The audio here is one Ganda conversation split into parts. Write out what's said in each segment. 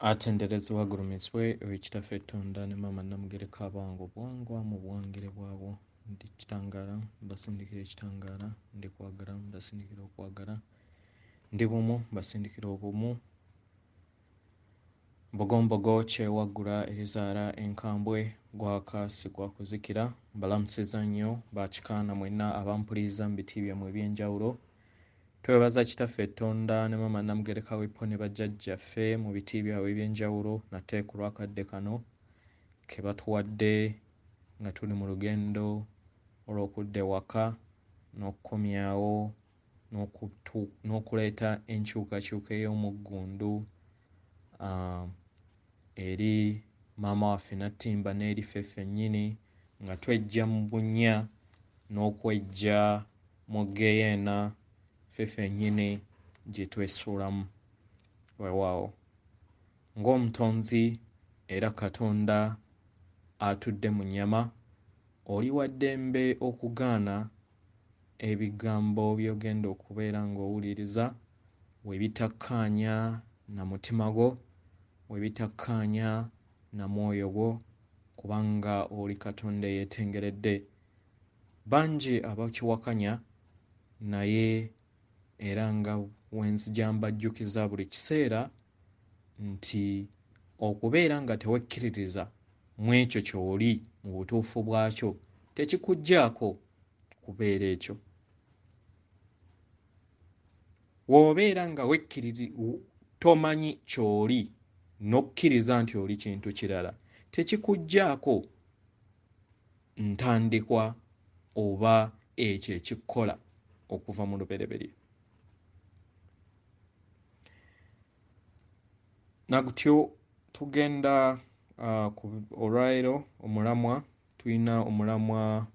Atenderezebwa agulumizibwe oyo Kitaffe Ttonda ne Maama Nnamugereka abawanga obuwangwa mu buwangire bwabwo. Ndi kitangaala, mbasindikira ekitangaala, ndi kwagala, mbasindikira okwagala, ndi bumu, mbasindikira obumu. Mbogombogo kyewaggula erizaala enkambwe, gwaka si gwa kuzikira. Mbalamusizza nnyo bakikaana mwenna abampuliriza mu biti byammwe eby'enjawulo. Twebaza Kitaffe Ttonda ne Maama Nnamugereka w'Eppo ne bajjajjaffe mu biti byabwe eby'enjawulo nate ku lw'akadde kano ke batuwadde nga tuli mu lugendo olw'okudda ewaka n'okukomyawo n'okuleeta enkyukakyuka ey'omuggundu eri maama waffe Nattimba n'eri ffe ffennyini nga tweggya mu bunnya n'okweggya mu ggeyeena ffe ffennyini gye twesuulamu. Weewaawo ng'omutonzi era Katonda atudde mu nnyama, oli wa ddembe okugaana ebigambo by'ogenda okubeera ng'owuliriza we bitakkaanya na mutima gwo, we bitakkaanya na mwoyo gwo, kubanga oli Katonda eyeetengeredde. Bangi abakiwakanya, naye era nga wenzija mbajjukiza buli kiseera nti okubeera nga tewekkiririza mu ekyo ky'oli mu butuufu bwakyo tekikuggyaako kubeera ekyo. W'obeera nga tomanyi ky'oli n'okkiriza nti oli kintu kirala, tekikuggyaako ntandikwa oba ekyo ekikukola okuva mu lubereberye. Nagutyo tugenda olwaleero omulamwa, tulina omulamwa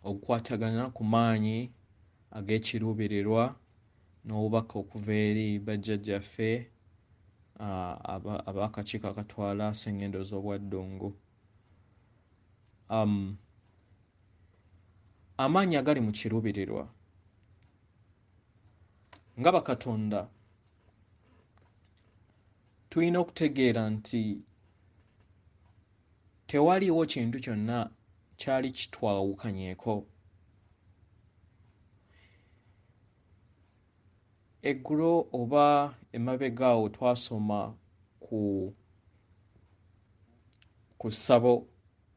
ogukwatagana ku maanyi ag'ekiruubirirwa n'obubaka okuva eri bajjajjaffe ab'akakiiko akatwala ssengendo z'obwaddongo. Amaanyi agali mu kiruubirirwa nga bakatonda tulina okutegeera nti tewaliiwo kintu kyonna kyali kitwawukanyeeko. Eggulo oba emabega awo twasoma ku ssabo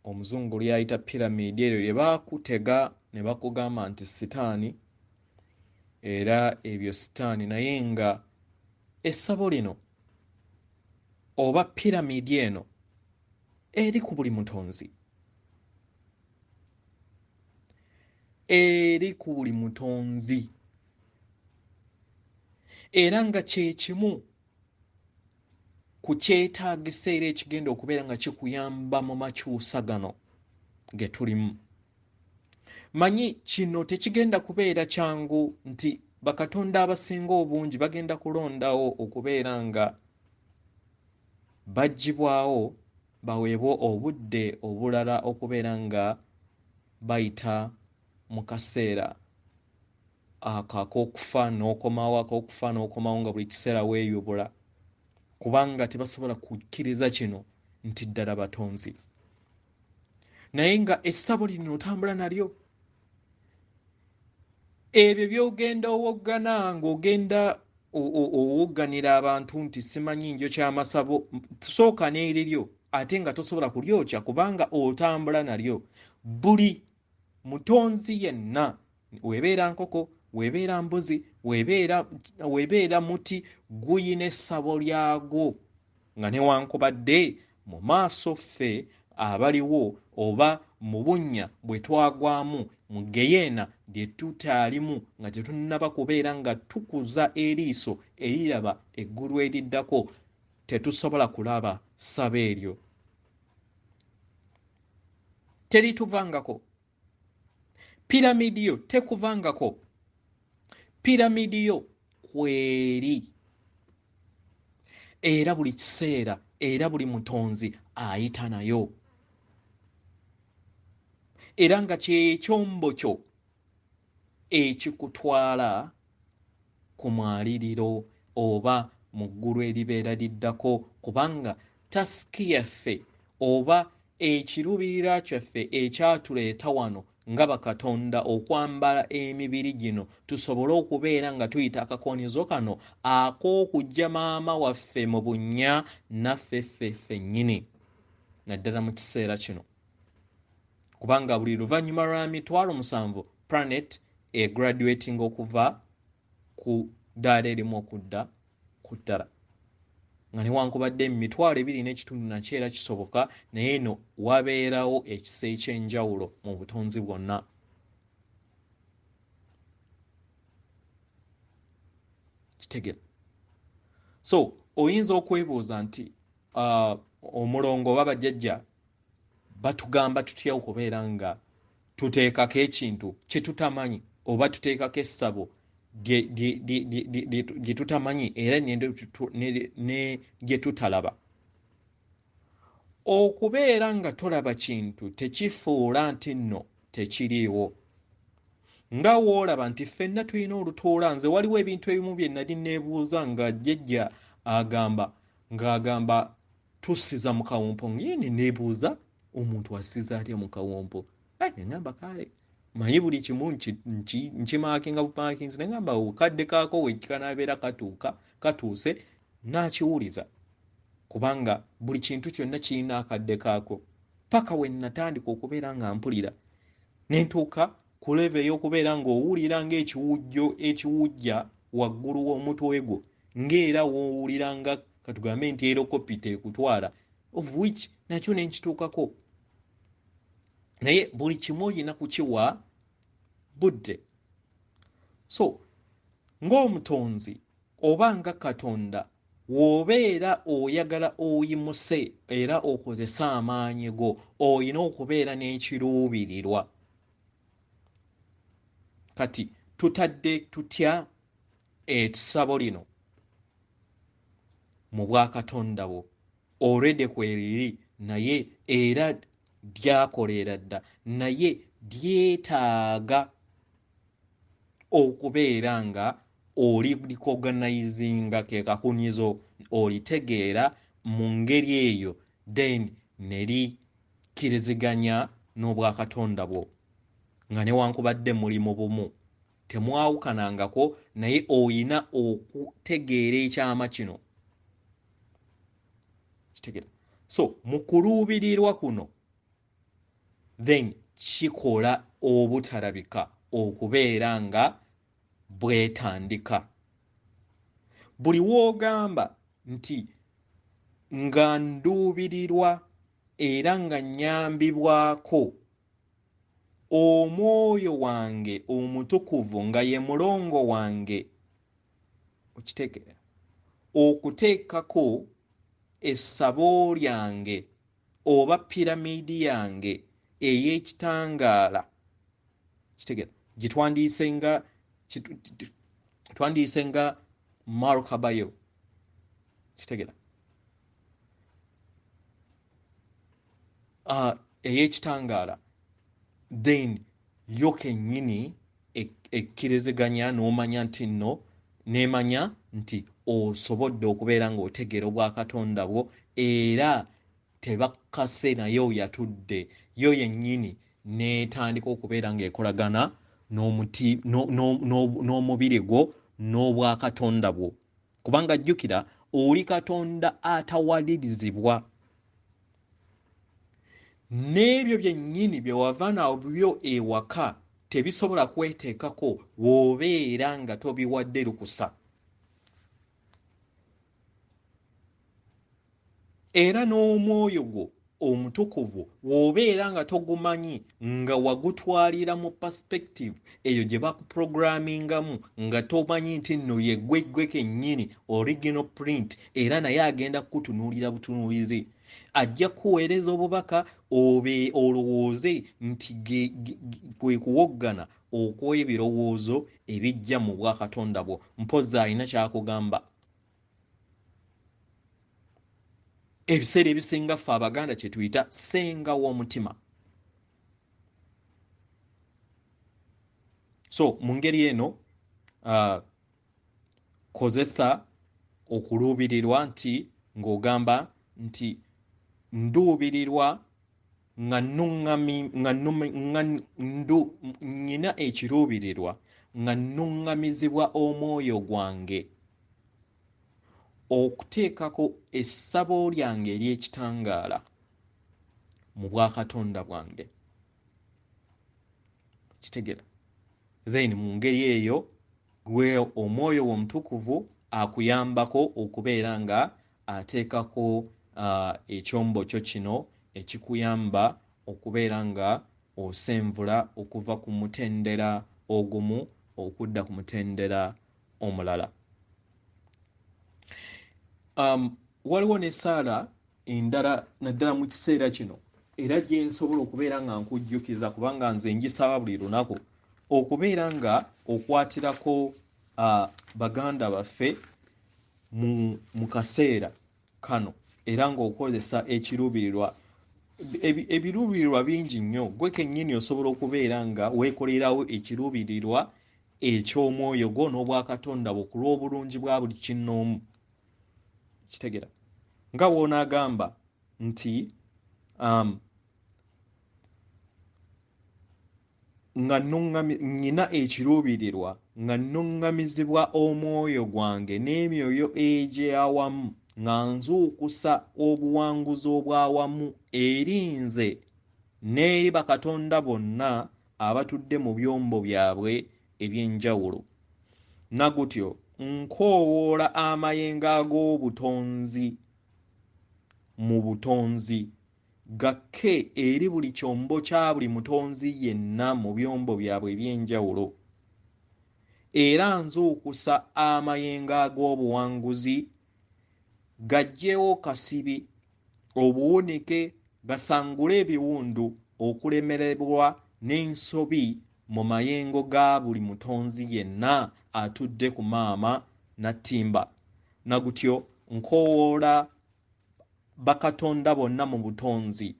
omuzungu ly'ayita piramidi eryo lye baakutega ne bakugamba nti sitaani, era ebyo sitaani, naye nga essabo lino oba piramidi eno eri ku buli mutonzi, eri ku buli mutonzi, era nga kye kimu ku kyetaagisa era ekigenda okubeera nga kikuyamba mu makyusa gano ge tulimu. Manyi kino tekigenda kubeera kyangu nti bakatonda abasinga obungi bagenda kulondawo okubeera nga baggyibwawo baweebwe obudde obulala okubeera nga bayita mu kaseera ako ak'okufa n'okomawo, ak'okufa n'okomawo nga buli kiseera weeyubula, kubanga tebasobola kukkiriza kino nti ddala batonzi. Naye nga essabo lino otambula nalyo, ebyo by'ogenda owoggana ng'ogenda owogganira abantu nti simanyi njokya amasabo, sooka n'eriryo ate nga tosobola kulyokya kubanga otambula nalyo. Buli mutonzi yenna, webeera nkoko, webeera mbuzi, webeera muti, guyina essabo lyagwo, nga newankubadde mu maaso ffe abaliwo oba mu bunnya bwe twagwamu mu ggeyeena lye tutaalimu nga tetunnaba kubeera nga tukuza eriiso eriraba eggulu eriddako, tetusobola kulaba ssabo eryo, terituvangako. Piramidi yo tekuvangako, piramidi yo kweri, era buli kiseera era buli mutonzi ayita nayo, era nga kyekyombo kyo ekikutwala ku mwaliriro oba mu ggulu eribeera liddako, kubanga tasiki yaffe oba ekiruubirira kyaffe ekyatuleeta wano nga bakatonda okwambala emibiri gino tusobole okubeera nga tuyita akakonizo kano ak'okujja maama waffe mu bunnya naffe ffe ffennyini, naddala mu kiseera kino, kubanga buli luvannyuma lwa 7,000 planet egraduating okuva ku ddaala erimu okudda ku ddala, nga newankubadde 2,500 nakyo era kisoboka, naye eno wabeerawo ekisa eky'enjawulo mu butonzi bwonna. Kitegera. So oyinza okwebuuza nti omulongo oba bajjajja batugamba tutya okubeera nga tuteekako ekintu kye tutamanyi, oba tuteekako essabo lye tutamanyi era ne lye tutalaba. Okubeera nga tolaba kintu tekifuula nti nno tekiriiwo. Nga woolaba nti ffenna tulina olutuula, nze waliwo ebintu ebimu bye nali neebuuza nga jjajja agamba ng'agamba tusiza mu kawompo, naye ne neebuuza omuntu asiza atya mu kawompo. Ne ŋŋamba kale manyi buli kimu nkimaakinga bumaakinzi, ne ŋŋamba kadde kaako we kanaabeera katuuse n'akiwuliza, kubanga buli kintu kyonna kirina akadde kaako. Paka we natandika okubeera nga mpulira ne ntuuka ku level ey'okubeera ng'owulira ng'ekiwujjo ekiwujja waggulu w'omutwe gwo, ng'era w'owulira nga katugambe nti erokopita ekutwala, of which nakyo ne nkituukako. Naye buli kimu olina kukiwa budde. So ng'omutonzi oba nga Katonda, w'obeera oyagala oyimuse era okozese amaanyi go, olina okubeera n'ekiruubirirwa. Kati tutadde tutya essabo lino mu bwakatonda bwo? Already kweriri, naye era lyakoleera dda, naye lyetaaga okubeera nga oli recognizinga ke kakunyizo, olitegeera mu ngeri eyo, then ne likkiriziganya n'obwakatonda bwo, nga newankubadde muli mu bumu temwawukanangako, naye oyina okutegeera ekyama kino. Kitegeera. So mu kuluubirirwa kuno then kikola obutalabika okubeera nga bwetandika. Buli w'ogamba nti nga nduubirirwa era nga nnyambibwako omwoyo wange omutukuvu nga ye mulongo wange, okitegeera, okuteekako essabo lyange oba piramidi yange ey'ekitangaala, kitegeera, gye twandiyise nga markabayo, kitegeera, ey'ekitangaala, then yo kennyini ekkiriziganya n'omanya nti nno, n'emanya nti osobodde okubeera ng'otegeera obwakatonda bwo, era tebakkase naye oyatudde yo yennyini n'etandika okubeera ng'ekolagana n'omubiri gwo n'obwakatonda bwo. Kubanga jjukira oli Katonda atawalirizibwa, n'ebyo byennyini bye wava nabyo ewaka tebisobola kweteekako w'obeera nga tobiwadde lukusa. Era n'omwoyo gwo omutukuvu w'obeera nga togumanyi, nga wagutwalira mu perspective eyo gye bakuprogrammingamu, nga tomanyi nti nno ye ggwe ggwe kennyini original print, era naye agenda kukutunuulira butunuulizi, ajja kukuweereza obubaka obe olowooze nti kwe kuwoggana okw'ebirowoozo ebijja mu bwakatonda bwo. Mpozzi alina ky'akugamba. Ebiseera ebisinga ffe Abaganda kye tuyita ssenga w'omutima. So mu ngeri eno kozesa Okuluubirirwa nti ng'ogamba nti nduubirirwa nga nnyina ekiruubirirwa nga nnuŋŋamizibwa omwoyo gwange okuteekako essabo lyange ery'ekitangaala mu bwakatonda bwange. Kitegera? Then mu ngeri eyo gwe omwoyo omutukuvu akuyambako okubeera nga ateekako ekyombo kyo kino ekikuyamba okubeera nga osenvula okuva ku mutendera ogumu okudda ku mutendera omulala. Waliwo n'essaala endala naddala mu kiseera kino era gye nsobola okubeera nga nkujjukiza, kubanga nze ngisaba buli lunaku, okubeera nga okwatirako baganda baffe mu kaseera kano, era ng'okozesa ekiruubirirwa. Ebiruubirirwa bingi nnyo, gwe kennyini osobola okubeera nga weekolerawo ekiruubirirwa eky'omwoyo gwo n'obwakatonda bwo ku lw'obulungi bwa buli kinnoomu. Kitegera? Nga bw'onaagamba nti nga nnyina ekiruubirirwa nga nnuŋŋamizibwa omwoyo gwange n'emyoyo egy'awamu, nga nzuukusa obuwanguzi obw'awamu eri nze n'eri bakatonda bonna abatudde mu byombo byabwe eby'enjawulo. Nagutyo nkoowoola amayengo ag'obutonzi mu butonzi gakke eri buli kyombo kya buli mutonzi yenna mu byombo byabwe eby'enjawulo. Era nzuukusa amayengo ag'obuwanguzi gaggyewo kasibi, obuwunike, gasangule ebiwundu, okulemerebwa n'ensobi mu mayengo ga buli mutonzi yenna atudde ku maama n'attimba. Nagutyo nkoowoola bakatonda bonna mu butonzi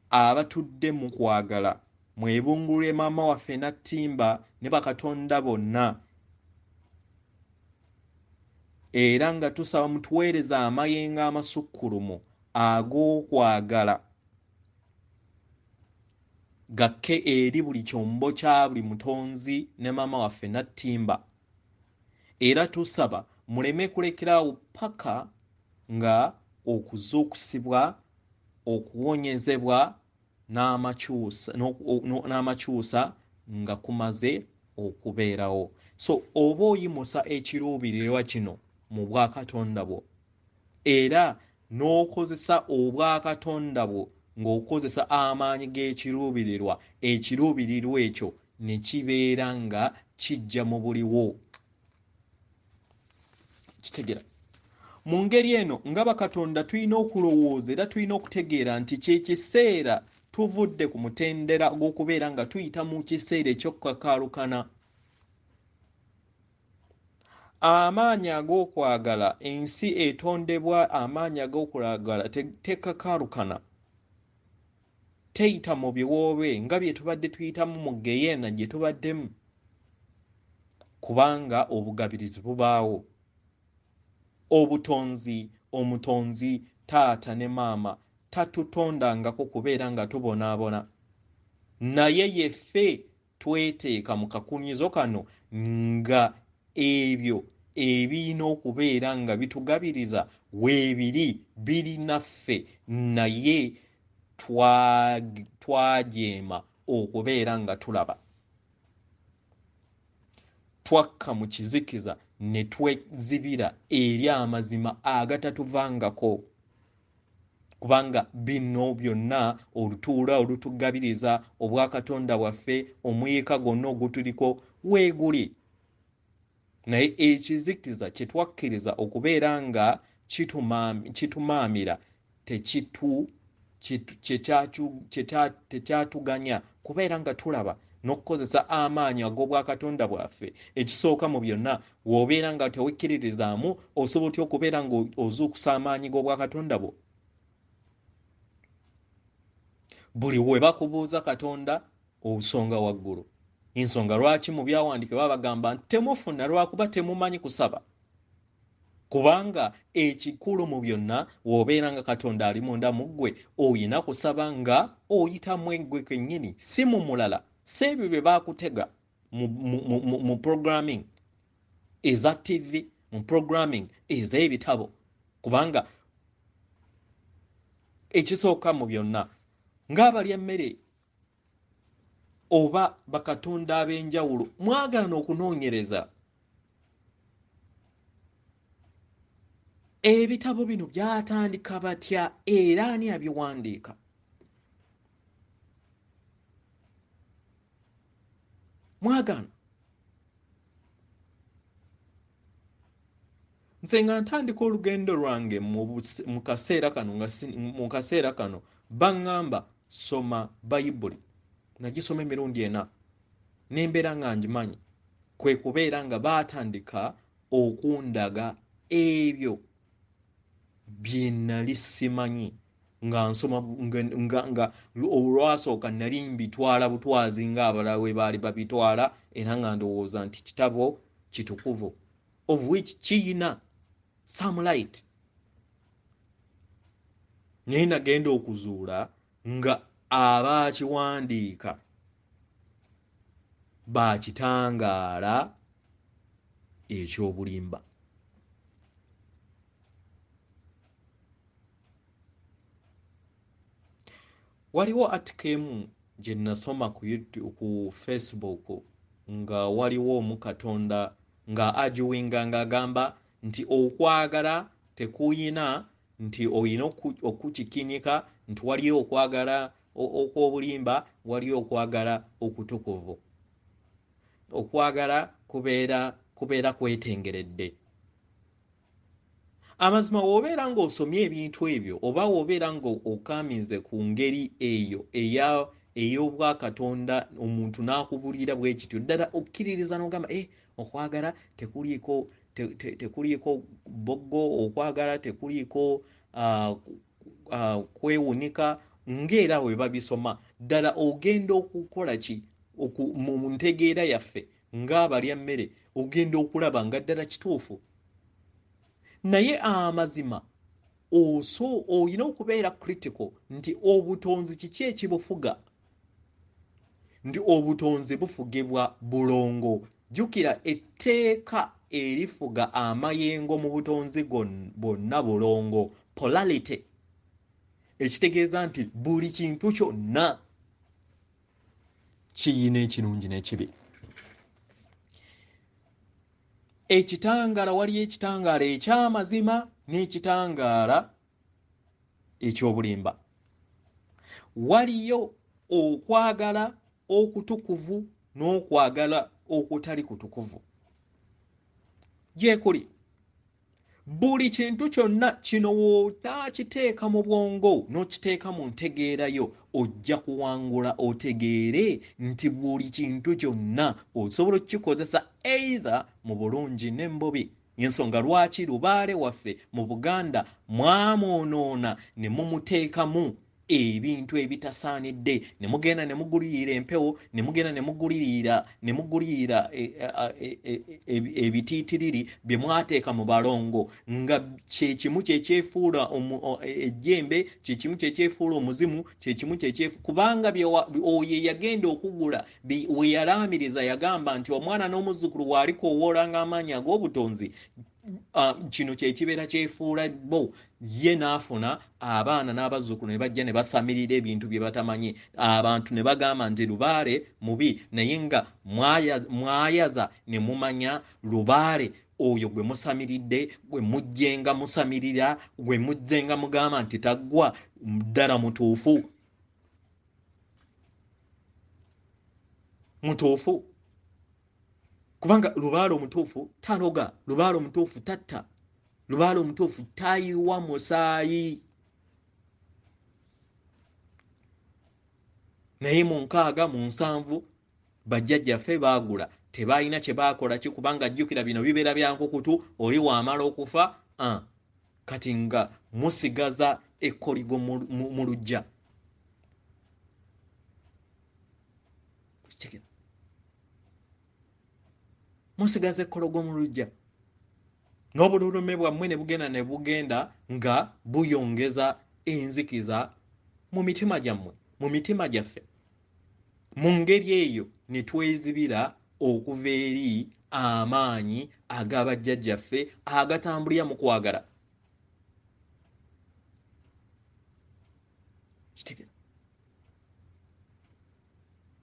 abatudde mu kwagala, mwebungulule maama waffe n'attimba ne bakatonda bonna, era nga tusaba mutuweereze amayengo amasukkulumu ag'okwagala gakke eri buli kyombo kya buli mutonzi ne maama waffe n'attimba. Era tusaba muleme kulekeraawo paka nga okuzuukusibwa, okuwonyezebwa n'amakyusa nga kumaze okubeerawo. So oba oyimusa ekiruubirirwa kino mu bwakatonda bwo, era n'okozesa obwakatonda bwo ng'okozesa amaanyi g'ekiruubirirwa, ekiruubirirwa ekyo ne kibeera nga kijja mu buliwo. Kitegera? Mu ngeri eno nga bakatonda tulina okulowooza era tulina okutegeera nti kye kiseera tuvudde ku mutendera gw'okubeera nga tuyita mu kiseera eky'okukakaalukana. Amaanyi ag'okwagala, ensi etondebwa amaanyi ag'okwagala tekakaalukana, teyita mu biwoobe nga bye tubadde tuyitamu mu geyeena gye tubaddemu, kubanga obugabirizi bubaawo. Obutonzi, omutonzi taata ne maama tatutondangako kubeera nga tubonaabona, naye yeffe tweteeka mu kakunyizo kano nga ebyo ebirina okubeera nga bitugabiriza weebiri biri naffe, naye twajeema okubeera nga tulaba. Twakka mu kizikiza ne twezibira eri amazima agatatuvangako, kubanga bino byonna olutuula olutugabiriza obwakatonda bwaffe, omuyiika gwonna ogutuliko weeguli. Naye ekizikiza kye twakkiriza okubeera nga kitumaamira tekyatuganya kubeera nga tulaba n'okukozesa amaanyi ag'obwakatonda bwaffe. Ekisooka mu byonna, w'obeera nga tewekkiririzaamu, osobola otya okubeera nga ozuukusa amaanyi g'obwakatonda bwo? Buli we bakubuuza Katonda osonga waggulu. Ensonga lwaki mu byawandiikibwa babagamba nti temufuna lwakuba temumanyi kusaba. Kubanga ekikulu mu byonna, w'obeera nga Katonda ali munda mu ggwe, oyina kusaba nga oyitamu eggwe kennyini, si mu mulala, si ebyo bye baakutega mu programming eza TV, mu programming ez'ebitabo. Kubanga ekisooka mu byonna, ng'abalya mmere oba bakatonda ab'enjawulo, mwagaana okunoonyereza. Ebitabo bino byatandika batya era ani abiwandiika? Mwagaana. Nze nga ntandika olugendo lwange mu kaseera kano, nga mu kaseera kano baŋŋamba soma Bayibuli. Nagisoma emirundi 4 n'embeera nga ngimanyi. Kwe kubeera nga baatandika okundaga ebyo bye nali simanyi nga nsoma, nga olwasooka nali mbitwala butwazi ng'abalala bwe baali babitwala, era nga ndowooza nti kitabo kitukuvu, of which kiyina some light. Naye nagenda okuzuula nga abaakiwandiika baakitangaala eky'obulimba. Waliwo article emu gye nasoma ku YouTube, ku Facebook, nga waliwo omukatonda nga arguinga ng'agamba nti okwagala tekuyina, nti oyina okukikinika nti waliyo okwagala okw'obulimba, waliyo okwagala okutukuvu. Okwagala kubeera kwetengeredde. Amazima w'obeera ng'osomye ebintu ebyo, oba w'obeera ng'okaminze ku ngeri eyo ey'obwakatonda, omuntu n'akubulira bwe kityo, ddala okkiririza n'ogamba, okwagala tekuliiko boggo, okwagala tekuliiko kwewunika, ng'era bwe babisoma. Ddala ogenda okukola ki? Mu ntegeera yaffe ng'abalya mmere, ogenda okulaba nga ddala kituufu. Naye amazima olina okubeera critical nti obutonzi kiki ekibufuga, nti obutonzi bufugibwa bulongo. Jjukira etteeka erifuga amayengo mu butonzi bwonna bulongo, polarity, ekitegeeza nti buli kintu kyonna kiyina ekirungi n'ekibi. Ekitangaala, waliyo ekitangaala eky'amazima n'ekitangaala eky'obulimba. Waliyo okwagala okutukuvu n'okwagala okutali kutukuvu. Gyekuli buli kintu kyonna kino w'otaakiteeka mu bwongo n'okiteeka mu ntegeerayo, ojja kuwangula otegeere nti buli kintu kyonna osobola okukikozesa either mu bulungi ne mu bubi. Ensonga lwaki lubaale waffe mu Buganda mwamwonoona ne mumuteekamu ebintu ebitasaanidde, ne mugenda ne mugulirira empewo, ne mugenda ne mugulirira ebitiitiriri bye mwateeka mu balongo, nga kye kimu kye kyefuula ejjembe, kye kimu kye kyefuula omuzimu, kye kimu kye kubanga oyo yagenda okugula, we yalaamiriza yagamba nti omwana n'omuzzukulu bw'aliko owoolanga amaanyi ag'obutonzi, kino kye kibeera kyefuula bo, ye n'afuna abaana n'abazzukulu ne bajja ne basamirira ebintu bye batamanyi. Abantu ne bagamba nti lubaale mubi, naye nga mwayaza ne mumanya lubaale oyo gwe musamiridde, gwe mujjenga musamirira, gwe mujjenga mugamba nti taggwa, ddala mutuufu. Mutuufu. Kubanga lubaale omutuufu taloga, lubaale omutuufu tatta, lubaale omutuufu tayiwa musaayi. Naye mu 60 mu 70 bajjajjaffe baagula, tebalina kye baakola ki, kubanga jjukira bino bibeera bya nkukutu, oli waamala okufa, kati nga musigaza ekkoligo mu luggya. Musigaza ekkologo mu luggya. N'obululume bwammwe ne bugenda ne bugenda nga buyongeza enzikiza mu mitima gyammwe, mu mitima gyaffe. Mu ngeri eyo ne twezibira okuva eri amaanyi ag'abajjajjaffe agatambulira mu kwagala. Kitegeera?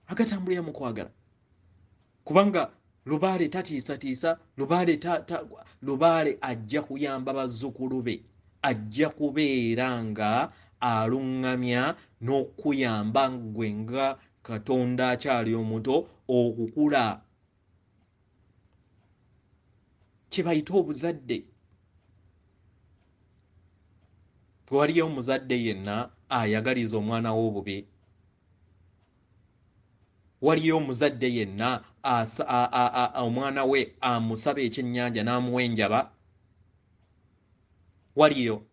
Agatambulira mu kwagala. Kubanga lubaale tatiisatiisa, lubaale lubaale ajja kuyamba bazzukulu be, ajja kubeera nga aluŋŋamya n'okuyamba ggwe nga Katonda akyali omuto okukula. Kye bayita obuzadde. Waliyo omuzadde yenna ayagaliza omwana we obubi? Waliyo omuzadde yenna omwana we amusaba ekyennyanja n'amuwa enjaba? Waliyo?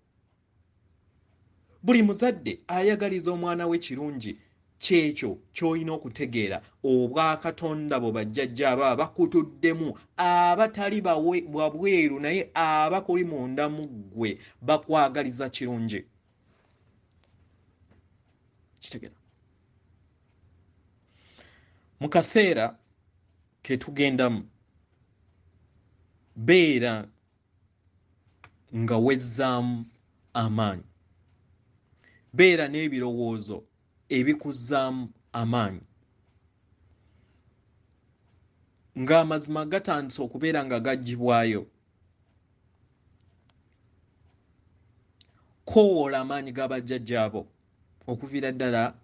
Buli muzadde ayagaliza omwana we kirungi. Kyekyo ky'olina okutegeera. Obwakatonda bwe bajjajja abo abakutuddemu, abatali wabweru naye abakuli munda mu ggwe, bakwagaliza kirungi. Kitegeera? Mu kaseera ke tugendamu, beera nga wezzaamu amaanyi, beera n'ebirowoozo ebikuzzaamu amaanyi. Ng'amazima gatandise okubeera nga gaggyibwayo, koowoola amaanyi g'abajjajjaabo okuviira ddala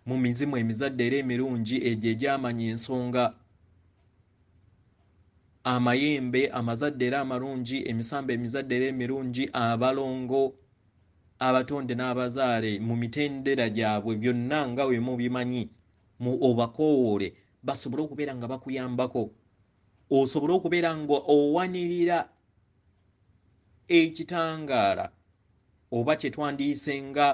mu mizimu emizadde era emirungi egyo egyamanya ensonga, amayembe amazadde era amalungi, emisambo emizadde era emirungi, abalongo abatonde n'abazaale mu mitendera gyabwe byonna nga bwe mubimanyi, mu obakoowoole basobole okubeera nga bakuyambako, osobole okubeera nga owanirira ekitangaala oba kye twandiyise nga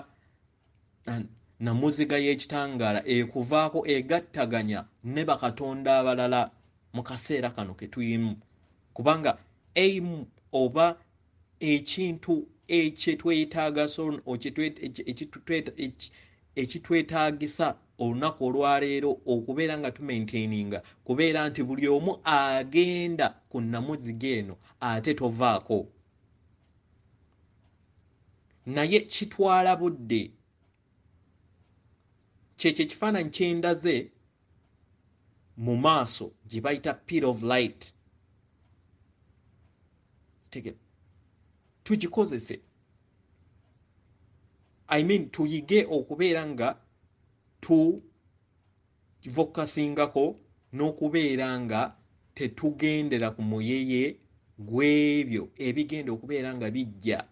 namuziga y'ekitangaala ekuvaako egattaganya ne bakatonda abalala mu kaseera kano ke tuyimu. Kubanga aim oba ekintu ekitwetaagisa olunaku olwaleero okubeera nga tumaintaininga, kubeera nti buli omu agenda ku namuziga eno ate tovaako. Naye kitwala budde. Kyekyo ekifaananyi kye ndaze mu maaso gye bayita pillar of light. Tugikozese. I mean, tuyige okubeera nga tuvokasingako n'okubeera nga tetugendera ku muyeye gw'ebyo ebigenda okubeera nga bijja.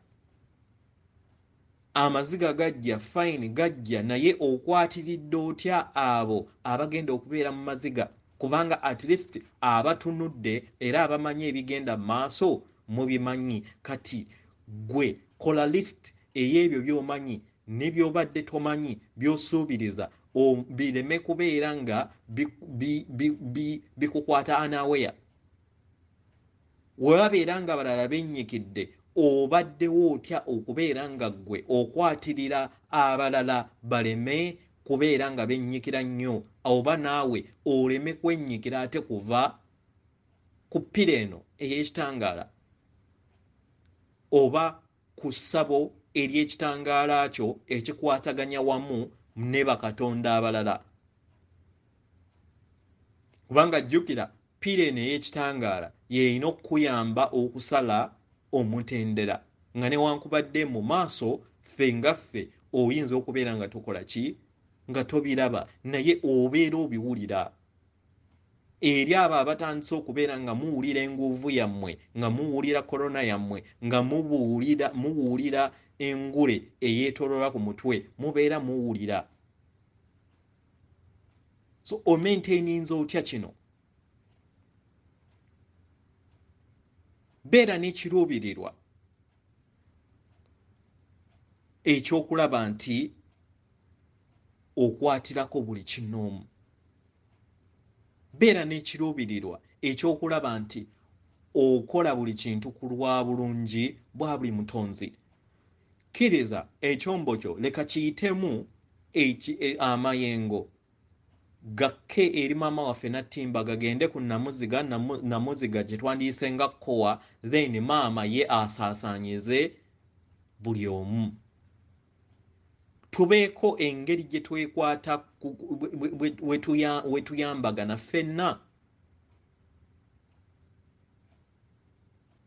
Amaziga gajja, fine gajja, naye okwatiridde otya abo abagenda okubeera mu maziga? Kubanga at least abatunudde era abamanyi ebigenda mu maaso mubimanyi. Kati gwe kola list ey'ebyo by'omanyi ne by'obadde tomanyi by'osuubiriza, bireme kubeera nga bikukwata unaware. We babeera nga balala bennyikidde, obaddewo otya okubeera nga ggwe okwatirira abalala baleme kubeera nga bennyikira nnyo, oba naawe oleme kwennyikira ate kuva ku ppira eno ey'ekitangaala oba ku ssabo ery'ekitangaala kyo ekikwataganya wamu ne bakatonda abalala. Kubanga jjukira, ppira eno ey'ekitangaala y'erina okukuyamba okusala omutendera, nga newankubadde mu maaso ffe nga ffe oyinza okubeera nga tokola ki, nga tobiraba, naye obeera obiwulira. Eri abo abatandise okubeera nga muwulira enguuvu yammwe, nga muwulira korona yammwe, nga muwulira engule eyeetooloola ku mutwe, mubeera muwulira. So omaintaininza otya kino? Beera n'ekiruubirirwa ekyokulaba nti okwatirako buli kinoomu. Beera n'ekiruubirirwa ekyokulaba nti Okola buli kintu ku lwa bulungi bwa buli mutonzi. Kkiriza ekyombo kyo leka kiyitemu amayengo gakke eri maama waffe Nattimba, gagende ku Namuziga, Namuziga gye twandiyise nga kkowa, then maama ye asaasaanyize buli omu. Tubeeko engeri gye twekwata we tuyambagana ffenna,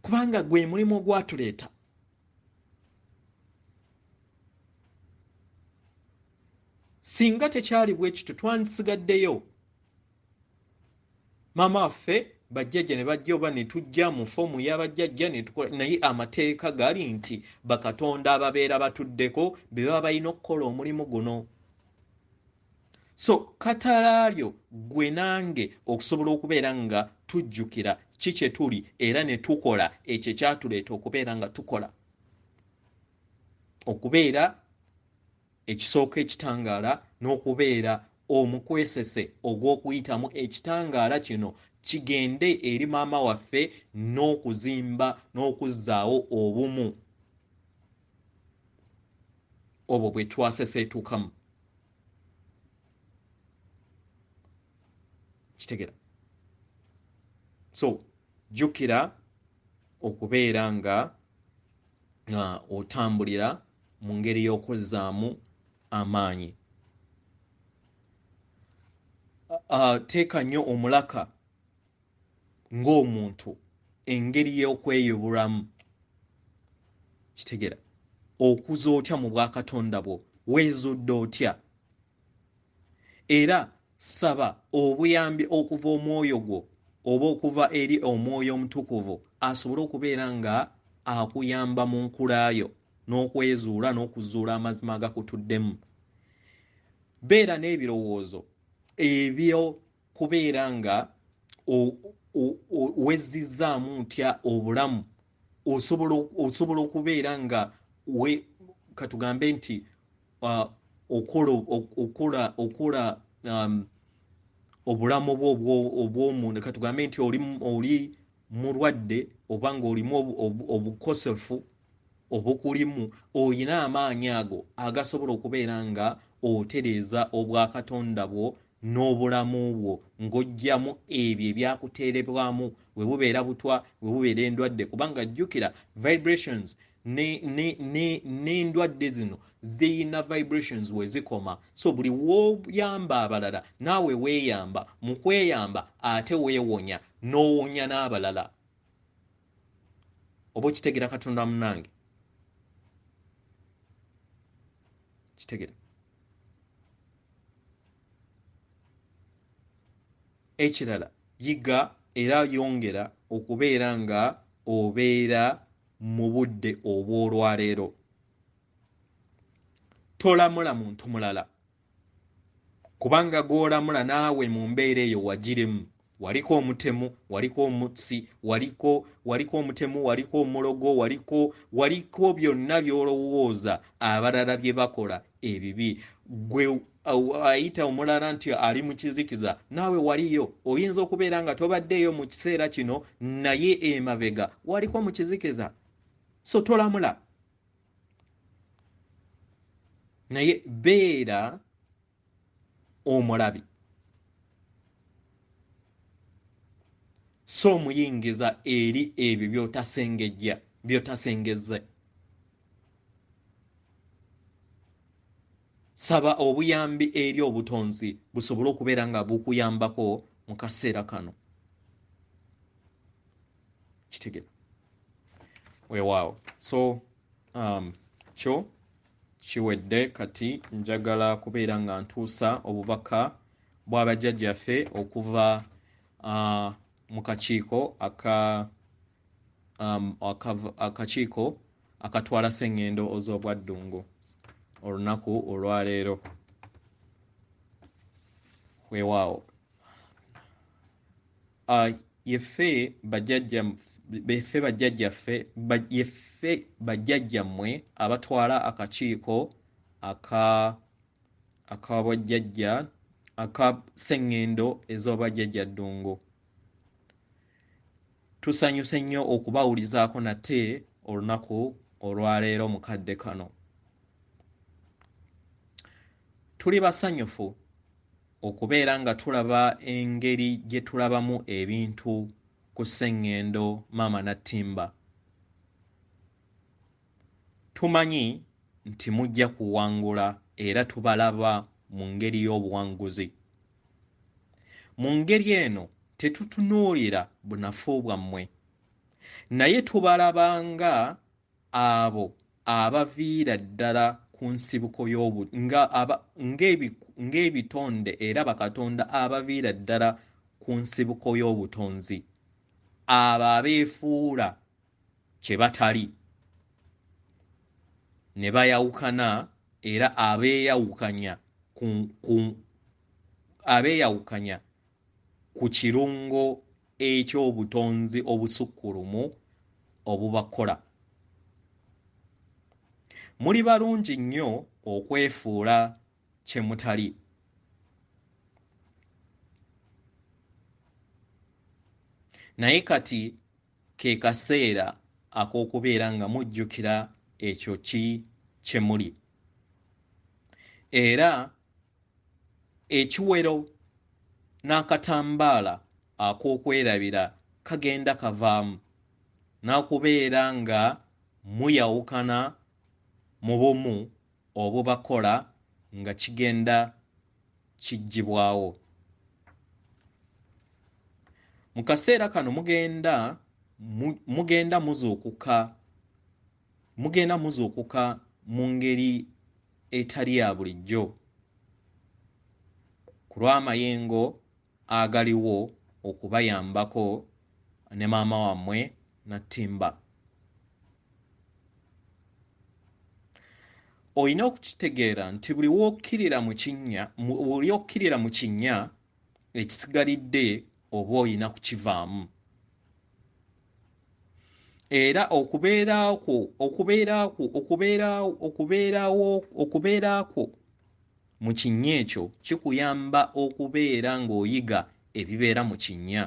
kubanga gwe mulimu ogwatuleeta. Singa tekyali bwe kityo twandisigaddeyo maama waffe bajjajja ne bajja oba ne tujja mu foomu y'abajjajja ne tukola, naye amateeka gali nti bakatonda ababeera batuddeko be baba balina okukola omulimu guno. So katalaalyo gwe nange okusobola okubeera nga tujjukira ki kye tuli era ne tukola ekyo ekyatuleeta okubeera nga tukola, okubeera ekisooka ekitangaala n'okubeera omukwesese ogw'okuyitamu ekitangaala kino kigende eri maama waffe n'okuzimba n'okuzzaawo obumu obwo bwe twaseseetukamu. Kitegera? So jjukira okubeera nga otambulira mu ngeri y'okuzzaamu amaanyi. Teeka nnyo omulaka ng'omuntu engeri y'okweyubulamu. Kitegera? Okuza otya mu bwakatonda bwo, weezudde otya, era saba obuyambi okuva omwoyo gwo oba okuva eri omwoyo omutukuvu asobole okubeera nga akuyamba mu nkulaayo n'okwezuula n'okuzuula amazima agakutuddemu. Beera n'ebirowoozo ebyokubeera nga wezzizaamu ntya obulamu, osobola okubeera nga katugambe nti okola obulamu bwo obw'omunda, katugambe nti oli mulwadde oba ng'olimu obukosefu obukulimu, oyina amaanyi ago agasobola okubeera nga otereeza obwakatonda bwo n'obulamu bwo ng'oggyamu ebyo ebyakuteerebwamu, bwe bubeera butwa, bwe bubeera endwadde, kubanga jjukira vibrations n'endwadde zino ziyina vibrations we zikoma. So buli w'oyamba abalala naawe weeyamba, mu kweyamba ate weewonya n'owonya n'abalala. Oba okitegeera Katonda munnange? Kitegeera? Ekirala, yiga era yongera okubeera nga obeera mu budde obw'olwaleero. Tolamula muntu mulala, kubanga gw'olamula naawe mu mbeera eyo wagirimu. Waliko omutemu, waliko omutsi, waliko omutemu, waliko omulogo, waliko byonna by'olowooza abalala bye bakola ebibi. Gwe ayita omulala nti ali mu kizikiza, naawe waliyo. Oyinza okubeera nga tobaddeeyo mu kiseera kino, naye emabega waliko mu kizikiza. So tolamula, naye beera omulabi, so omuyingiza eri ebyo by'otasengejja, by'otasengezze. Saba obuyambi eri obutonzi busobole okubeera nga bukuyambako mu kaseera kano. Kitegera? Weewaawo. So kyo kiwedde. Kati njagala kubeera nga ntuusa obubaka bw'abajjajjaffe okuva mu kakiiko akakiiko akatwala Ssengendo oz'Obwaddungu olunaku olwaleero. Weewaawo. Yeffe bajjajjammwe abatwala akakiiko akabwajjajja aka Ssengendo ez'Obwajjajja Ddungu. Tusanyuse nnyo okubawulizaako nate olunaku olwaleero mu kadde kano. Tuli basanyufu okubeera nga tulaba engeri gye tulabamu ebintu ku Sseŋŋendo Maama Nattimba. Tumanyi nti mujja kuwangula era tubalaba mu ngeri y'obuwanguzi. Mu ngeri eno tetutunuulira bunafu bwammwe, naye tubalaba nga abo abaviira ddala ku nsibuko y'obu nga aba ng'ebitonde era bakatonda abaviira ddala ku nsibuko y'obutonzi, abo abeefuula kye batali ne bayawukana era abeeyawukanya ku, ku, abeeyawukanya ku kirungo eky'obutonzi obusukkulumu obubakola. Muli balungi nnyo okwefuula kye mutali. Naye kati ke kaseera ak'okubeera nga mujjukira ekyo ki kye muli. Era ekiwero n'akatambaala ak'okwerabira kagenda kavaamu n'akubeera nga muyawukana mu bumu obubakola nga kigenda kiggyibwawo. Mu kaseera kano mugenda mugenda muzuukuka mugenda muzuukuka mu ngeri etali ya bulijjo ku lw'amayengo agaliwo okubayambako ne maama wammwe Nattimba. Olina okukitegeera nti buli w'okkirira mu kinnya buli okkirira mu kinnya ekisigalidde oba olina kukivaamu. Era okubeera kwo okubeera kwo okubeera okubeerawo okubeera kwo mu kinnya ekyo kikuyamba okubeera ng'oyiga ebibeera mu kinnya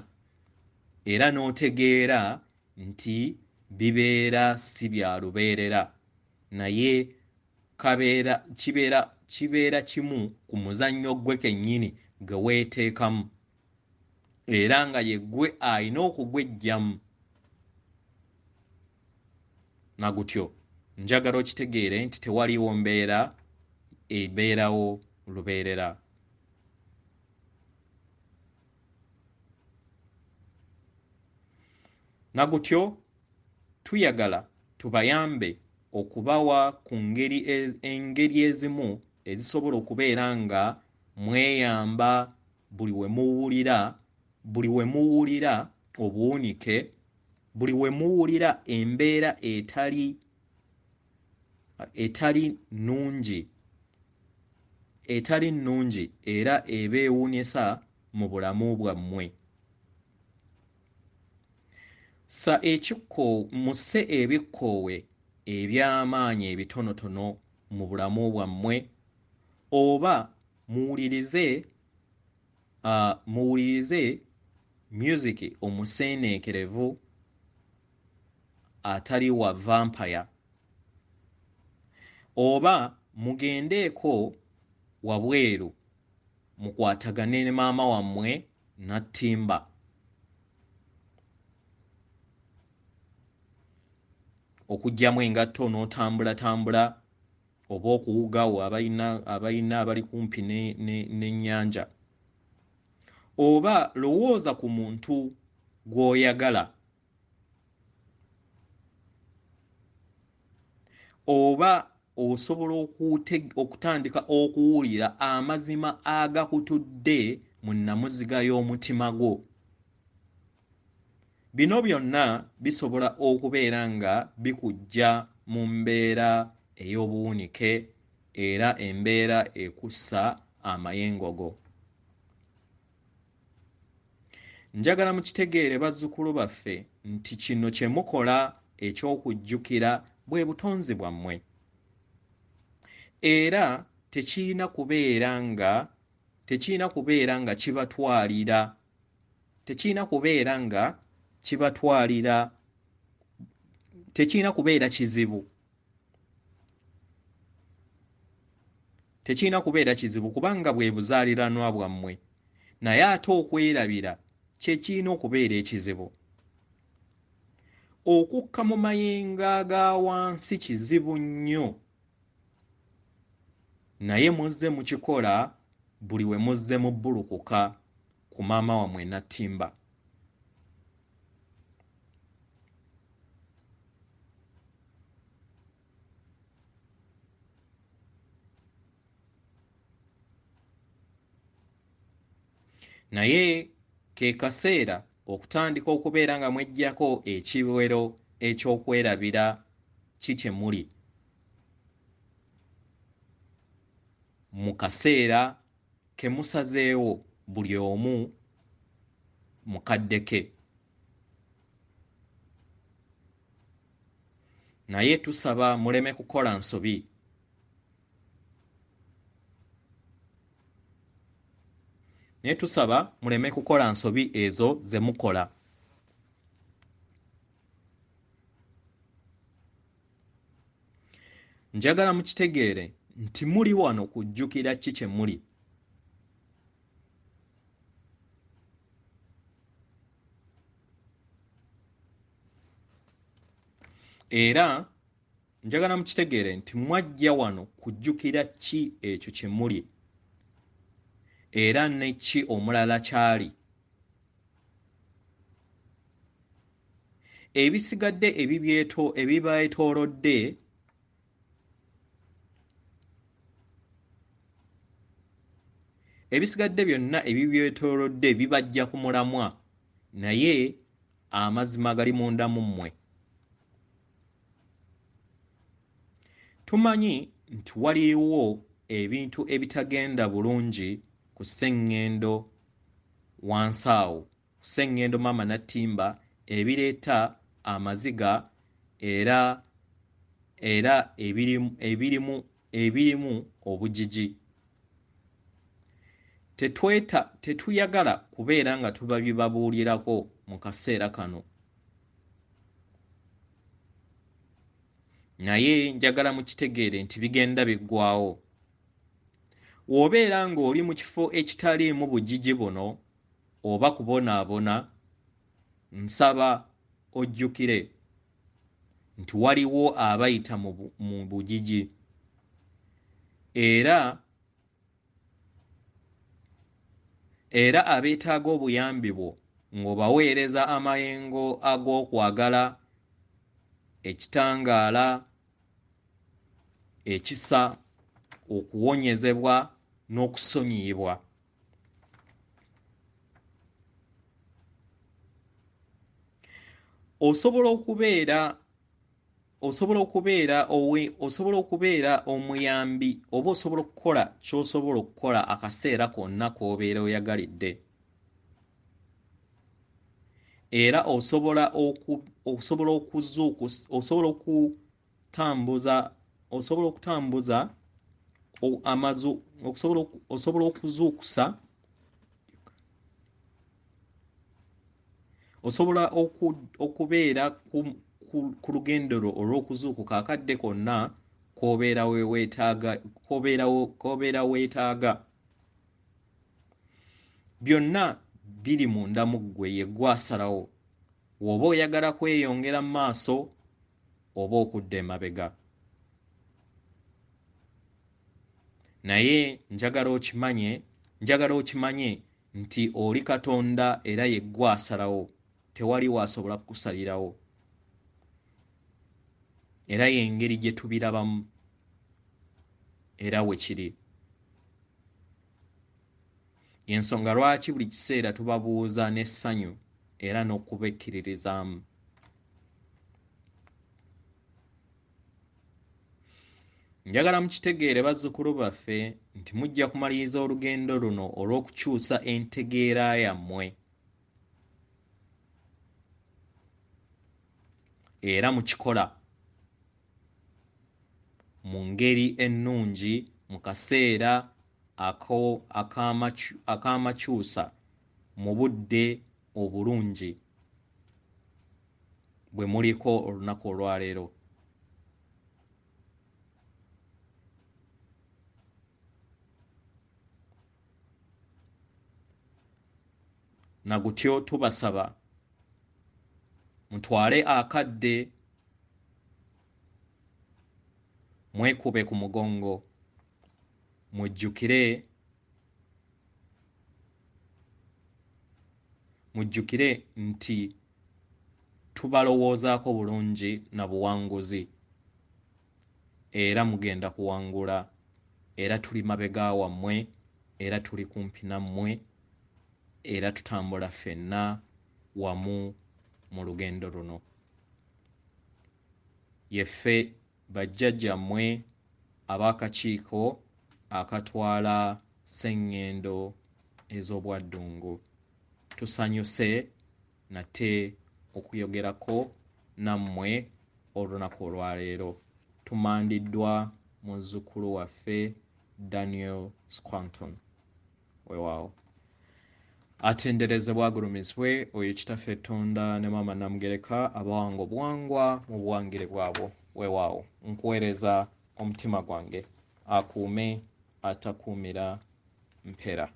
era n'otegeera nti bibeera si bya lubeerera naye kabeera kibeera kibeera kimu ku muzannyo ggwe kennyini gwe weeteekamu era nga yeggwe alina okugweggyamu nagutyo. Njagala okitegeere nti tewaliiwo mbeera ebeerawo lubeerera. Nagutyo tuyagala tubayambe okubawa ku ngeri engeri ezimu ezisobola okubeera nga mweyamba buli we muwulira buli we muwulira obuwunike, buli we muwulira embeera etali etali nnungi etali nnungi era ebeewuunyisa mu bulamu bwammwe. Ssa ekikko musse ebikkoowe eby'amaanyi ebitonotono mu bulamu bwammwe oba muwulirize uh, muwulirize myuziki omuseeneekerevu atali wa vampaya oba mugendeeko wabweru mukwatagane ne maama wammwe Nattimba. Okuggyamu engatto n'otambulatambula oba okuwuga awo abalina abalina abali kumpi n'ennyanja. Oba lowooza ku muntu gw'oyagala oba osobola okutandika okuwulira amazima agakutudde mu nnamuziga y'omutima gwo. Bino byonna bisobola okubeera nga bikuggya mu mbeera ey'obuwunike era embeera ekussa amayengo go. Njagala mukitegeere bazzukulu baffe nti kino kye mukola eky'okujjukira bwe butonzi bwammwe. Era tekirina kubeera nga tekirina kubeera nga kibatwalira tekirina kubeera nga kibatwalira, tekirina kubeera kizibu. Tekirina kubeera kizibu kubanga bwe buzaaliranwa bwammwe. Naye ate okwerabira kye kirina okubeera ekizibu. Okukka mu mayengo aga wansi kizibu nnyo, naye muzze mukikola buli we muzze mubbulukuka ku maama wammwe Nattimba. Naye ke kaseera okutandika okubeera nga mweggyako ekiwero eky'okwerabira ki kye muli. Mu kaseera ke musazeewo buli omu mu kadde ke. Naye tusaba muleme kukola nsobi. Naye tusaba muleme kukola nsobi ezo ze mukola. Njagala mukitegeere nti muli wano kujjukira ki kye muli. Era njagala mukitegeere nti mwajja wano kujjukira ki ekyo kye muli era ne ki omulala ky'ali. Ebisigadde ebibeetoolodde ebisigadde byonna ebibyetoolodde bibajja ku mulamwa, naye amazima gali munda mu mmwe. Tumanyi nti waliwo ebintu ebitagenda bulungi ku sseŋŋendo wansi awo, ku sseŋŋendo maama Nattimba, ebireeta amaziga era era ebirimu obugigi. Tetuyagala kubeera nga tubabibabuulirako mu kaseera kano. Naye njagala mukitegeere nti bigenda biggwaawo. W'obeera ng'oli mu kifo ekitaliimu bugigi buno oba kubonaabona, nsaba ojjukire nti waliwo abayita mu bugigi era abeetaaga obuyambi bwo ng'obaweereza amayengo ag'okwagala, ekitangaala, ekisa, okuwonyezebwa n'okusonyiyibwa. Osobola okubeera omuyambi oba osobola okukola ky'osobola okukola akaseera konna k'obeera oyagalidde. Era osobola okubeera ku lugendo lwo olw'okuzuukuka akadde konna k'obeera weetaaga. Byonna biri munda mu ggwe, ye ggwe asalawo bw'oba oyagala kweyongera mu maaso oba okudda emabega. Naye njagala okimanye nti oli Katonda era ye ggwe asalawo, tewali waasobola kukusalirawo. Era y'engeri gye tubirabamu era we kiri. Y'ensonga lwaki buli kiseera tubabuuza n'essanyu era n'okubekkiririzaamu. Njagala mukitegeere bazzukulu baffe nti mujja kumaliriza olugendo luno olw'okukyusa entegeera yammwe. Era mukikola mu ngeri ennungi mu kaseera ak'amakyusa mu budde obulungi. bwe muliko olunaku olwaleero. Nagutyo tubasaba mutwale akadde mwekube ku mugongo, mujjukire nti tubalowoozaako bulungi na buwanguzi, era mugenda kuwangula, era tuli mabega wammwe, era tuli kumpi nammwe, era tutambula ffenna wamu mu lugendo luno. Yeffe bajjajjammwe ab'akakiiko akatwala Sseŋŋendo ez'Obwaddungu. Tusanyuse nate okuyogerako nammwe olunaku olwaleero. Tumandiddwa muzzukulu waffe Daniel Squanton. Weewaawo. Atenderezebwa agulumizibwe oyo Kitaffe Ttonda ne Maama Namugereka abawanga obuwangwa mu buwangire bwabwo. Weewaawo. Nkuweereza omutima gwange. Akuume atakuumira mpera.